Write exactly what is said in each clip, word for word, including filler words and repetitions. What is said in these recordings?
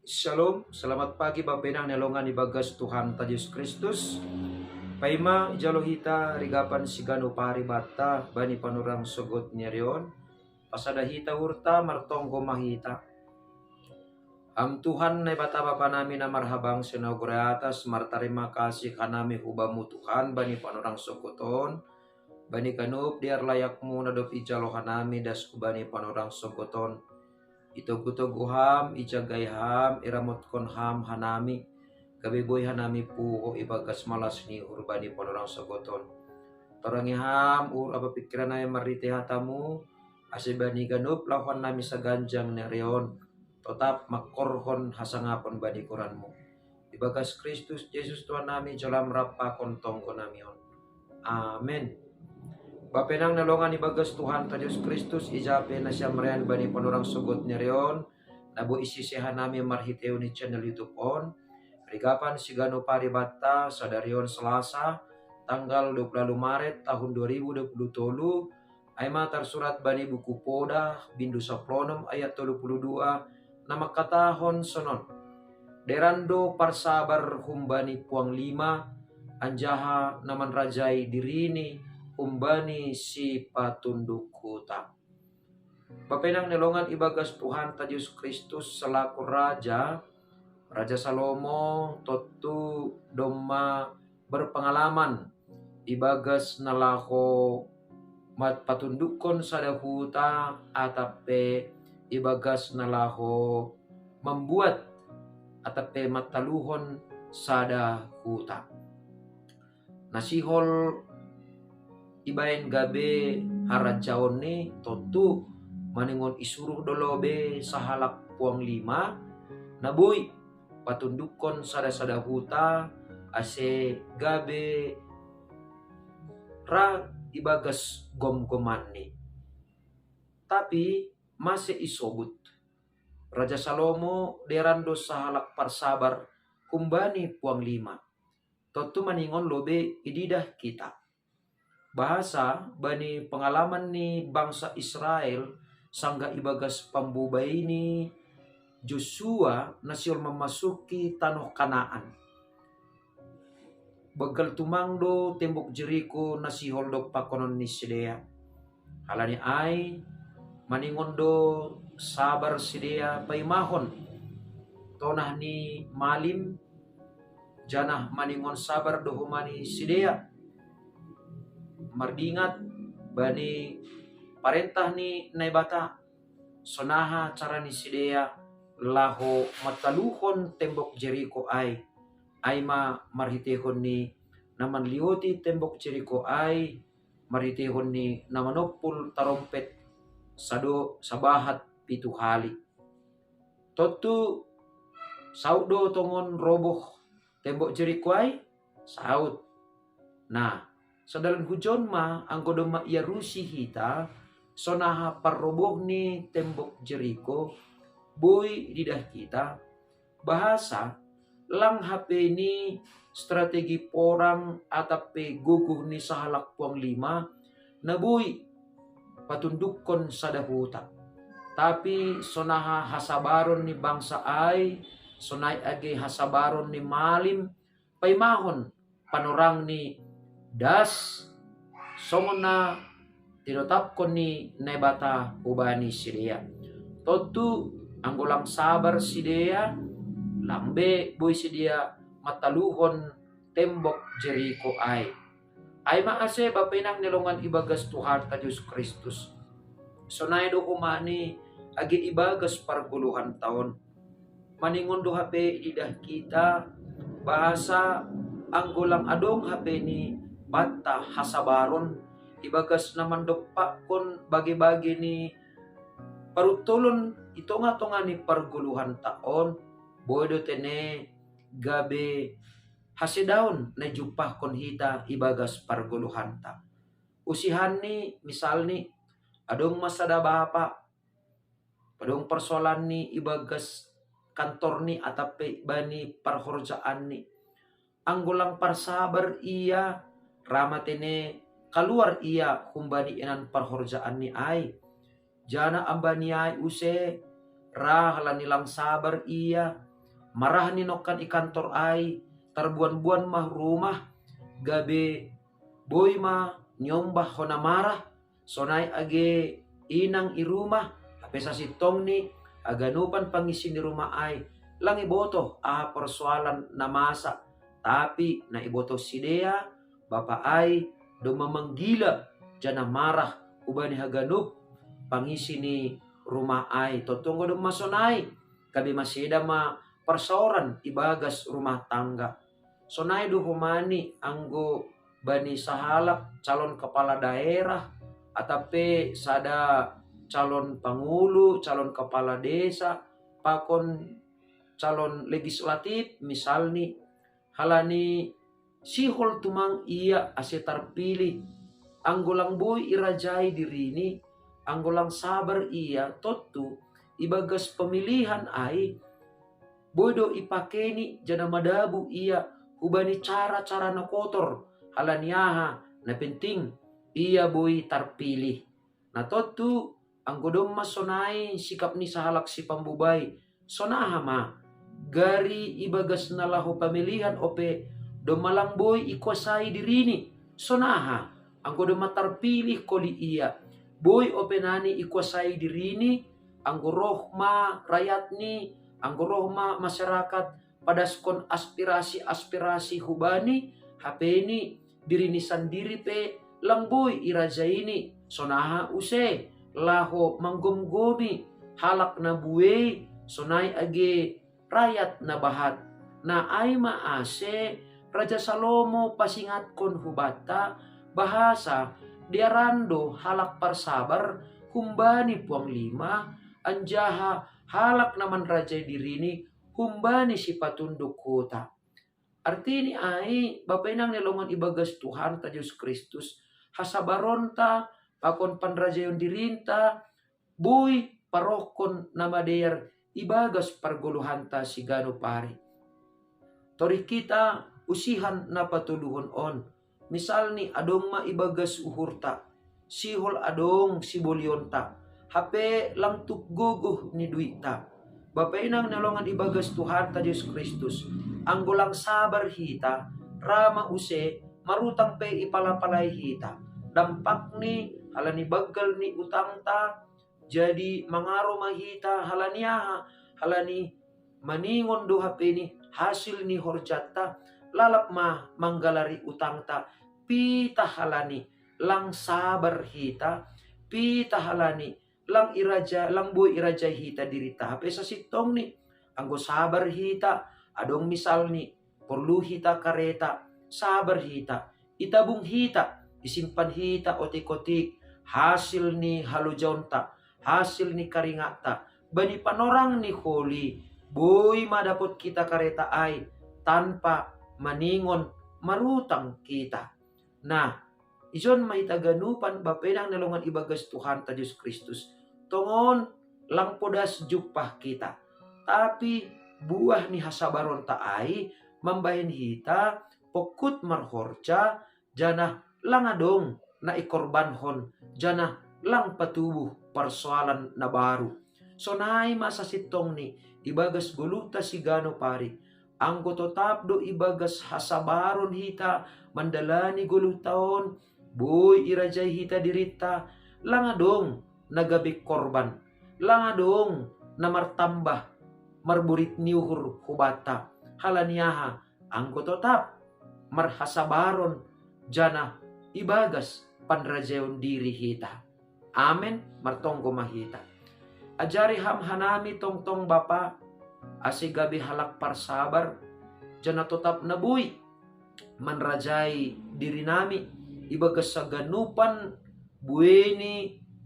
Shalom, selamat pagi Bapenang nelongan ibagas Tuhan ta Yesus Kristus. Paima ijalo hita rigapan sigano pari batta bani panorang sogot nerion. Pasada hita urta martonggo mahita. Ham Tuhan Naibata Bapa nami na marhabang sinaugore atas, martarima kasih hanami hubamu Tuhan bani panorang sogoton, bani kanup diar layakmu na dob ijalo hanami das hubani panorang sogoton. Itogu-togu ham, ijagai ham, iramotkon ham hanami, gabe boi hanami puho ibagas malas ni uhur bani panorang sogoton. Torangi ham uhur apa pikiran nami marrite hatamu, ase bani ganup lahoan nami saganjang nerion, totap mangkorhon hasangapon bani goranmu. Ibagas Kristus Yesus Tuhan nami jolam rampakon tonggo nami on. Amen. Bapenang nelongan ibagas Tuhan ta Yesus Kristus, ijape nasiam rean bani panorang sogot nerion, na boi isise hanami marhiteu ni channel YouTube on. Rigapan sigano pari batta sadarion Selasa, tanggal dua puluh Maret tahun dua ribu dua puluh tolu, aima tarsurat bani buku Poda, bindu saplonom ayat tolu puluh dua, na mangkatahon sonon. Deran do parsabar humbani puang lima, anjaha na manrajai dirini humbani si patunduk huta. Bapenang nelongan ibagas Tuhan ta Yesus Kristus selaku Raja, Raja Salomo tontu domma berpengalaman ibagas na laho mat-, patundukkon sada huta, atape ibagas na laho membuat atape mataluhon sada huta. Nasihol ibaen gabe harajaonni tontu maningon isuruh do lobe sahalak puang lima, na boi patundukkon sada-sada huta, ase gabe ra ibagas gomgomanni. Tapi mase isobut Raja Salomo deran do sahalak parsabar humbani puang lima. Tontu maningon lobe ididah kita. Bahasa bani pengalaman ni bangsa Israel sanggah ibagas pambubai ni Josua na sihol memasuki tanoh Kanaan. Begal tumang do tembok Jeriko na sihol do pakonon ni sidea. Halani ai, maningon do sabar sidea paimahon tonah ni malim, janah maningon sabar do humani sidea mardingat bani parentah ni Naibata, sonaha cara ni sidea laho mataluhon tembok Jeriko ai, aima marhiteihon ni na manlioti tembok Jeriko ai, marhiteihon ni na manompul tarompet sado sabahat pitu hali. Tontu saut do tongon roboh tembok Jeriko ai? Saut. Nah, sadalan hujon ma anggo domma iarusi hita sonaha parroboh ni tembok Jeriko, boi ididah kita, bahasa lang hape ni strategi porang atape gogoh ni sahalak puang lima na boi patundukkon sada huta. Tapi sonaha hasabaron ni bangsa ai, sonai age hasabaron ni malim, paimahon panorang ni das songon na tinotapkon ni Naibata hubani sidea. Tontu anggo lang sabar sidea, lang be boi sidea mataluhon tembok Jeriko ai. Aima ase bapenang nelongan ibagas Tuhanta Jesus Kristus, sonai do humani age ibagas pargoluhanta on. Maningon do hape ididah kita, bahasa anggo lang adong hape ni banta hasabaron ibagas na mandompakkon bage-bage ni paruntolon i tonga-tonga ni pargoluhanta on, boi do tene gabe hasedaon na ijumpahkon hita ibagas pargoluhanta. Usihanni, misalni, adong ma sada bapa, adong parsoalanni ibagas kantorni atape bani parhorjaanni. Anggo lang parsabar ia, ra ma tene kaluar ia humbani inan parhorjaanni ai. Janah ambani ai use, ra halani lang sabar ia, marah ni nongkan i kantor ai, tarbuan-buan ma rumah, gabe boi ma niombah hona marah, sonai age inang i rumah, hape sasintongni haganupan pangisi ni rumah ai, lang iboto aha persoalan na masa, tapi na iboto sidea, bapa ai domma manggila, janah marah hubani haganup pangisi ni rumah ai. Tontu anggo domma sonai, gabe maseda ma parsaoran ibagas rumah tangga. Sonai do homani anggo bani sahalak calon kepala daerah, atap pe sada calon pangulu, calon kepala desa, pakon calon legislatif misalni, halani sihol tumang ia ase tarpilih. Anggo lang boi irajai dirini, anggo lang sabar ia, tontu ibagas pemilihan ai, boi do ipakeni janah madabu ia hubani cara-cara na kotor, halani aha, na penting ia boi tarpilih. Na tontu, anggo domma sonai sikap ni sahalak sipambobai, sonaha ma? Gari ibagas na laho pamilihan ope domma lang boi ikuasai dirini, sonaha? Anggo domma tarpilih koli ia, boi ope nani ikuasai dirini, anggo roh ma rayatni, anggo roh ma masyarakat, padaskon aspirasi-aspirasi hubani, hapeni dirini sandiri pe lang boi irajaini, sonaha use laho manggomgomi halak na buei, sonai age rayat na bahat. Na ai ma ase Raja Salomo pasingatkon hubanta, bahasa dearan do halak parsabar humbani puang lima, anjaha halak na manrajai dirini humbani sipatunduk huta. Artini ai, bapa inang na hinaholongan ibagas Tuhanta Jesus Kristus, hasabaronta pakon panrajaion dirinta boi parohkon na madear ibagas pargoluhanta siganup ari. Torih hita usihan na patoluhon on, misalni adong ma ibagas uhurta, sihol adong sibolionta, hape lang tuk gogoh ni duitta. Bapa inang na hinaholongan ibagas Tuhanta Jesus Kristus, anggo lang sabar hita, ra ma use marutang pe ipalapalai hita. Dampakni, halani banggal ni utangta, jadi mangaro ma hita, halani aha? Halani maningon do hapeni hasil ni horjanta, lalap ma manggalari utangta. Pitah halani lang sabar hita, pitah halani lang iraja, lang boi irajai hita dirinta. Hape sasintongni, anggo sabar hita, adong misalni porlu hita kareta, sabar hita, itabung hita, isimpan hita otik-otik hasil ni halojaonta, hasil ni karingatta, bani panorang ni holi, boi ma dapot hita kareta ai tanpa maningon marutang hita. Nah, ijon ma hita ganupan bapa inang na hinaholongan ibagas Tuhanta Jesus Kristus, tongon lang podas jumpah hita, tapi buah ni hasabaronta ai mambahen hita pongkut marhorja, janah lang adong na ikorbanhon, janah lang patubuh parsoalan na baru. Sonai ma sasintongni ibagas goluhta siganup ari, anggo totap do ibagas hasabaron hita mandalani goluhta on, boi irajai hita dirinta, lang adong na gabe korban, lang adong na martambah marborit ni uhur hubanta. Halani aha? Anggo totap marhasabaron janah ibagas panrajaion diri hita. Amen. Martonggo ma hita. Ajari Ham hanami tongtong Bapa, ase gabe halak parsabar, janah totap na boi manrajai dirinami ibagas haganupan buei ni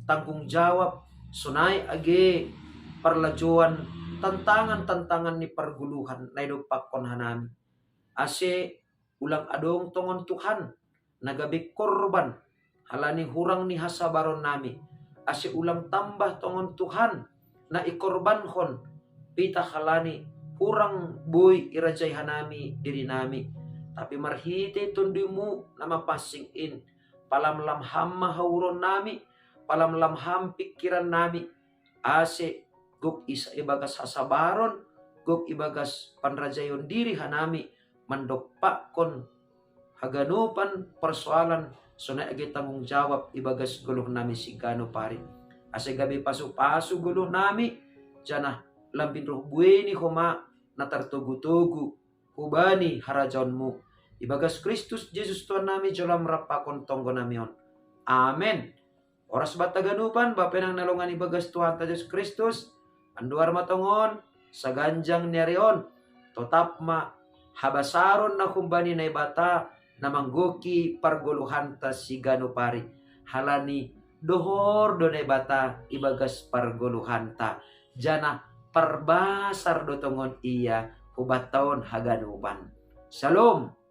tanggung jawab, sonai age parlajouan tantangan-tantangan ni pargoluhan na idompakkon hanami. Ase ulang adong tongon Tuhan na gabe korban halani hurang ni hasabaronnami, ase ulang tambah tongon Tuhan na ikorbanhon pitah halani hurang boi irajai hanami dirinami, tapi marhitei Tondumu na mapansing in, palamlam Ham ma hauruonnami, palamlam Ham pingkirannami, ase gok isa ibagas hasabaron, gok ibagas panrajayon diri hanami, mandompakkon haganupan persoalan so naek tanggung jawab ibagas goluh nami siganup ari. Ase gabe pasu-pasu goluh nami, janah lambin roh buei ni homa na tartogu-togu hubani harajaonmu. Ibagas Kristus Jesus Tuhan nami, jalo Ham rap pakon tonggo nami on. Amen. Horas banta haganupan, bapenang na longan ibagas Tuhanta Jesus Kristus, anduar ma tongon, saganjang ni ari on, totap ma habasaron na humbani Naibata, na manggoki pargoluhanta siganup ari, halani dohor do Naibata ibagas pargoluhanta, janah parbasar do tongon Ia hubanta on haganupan. Shalom.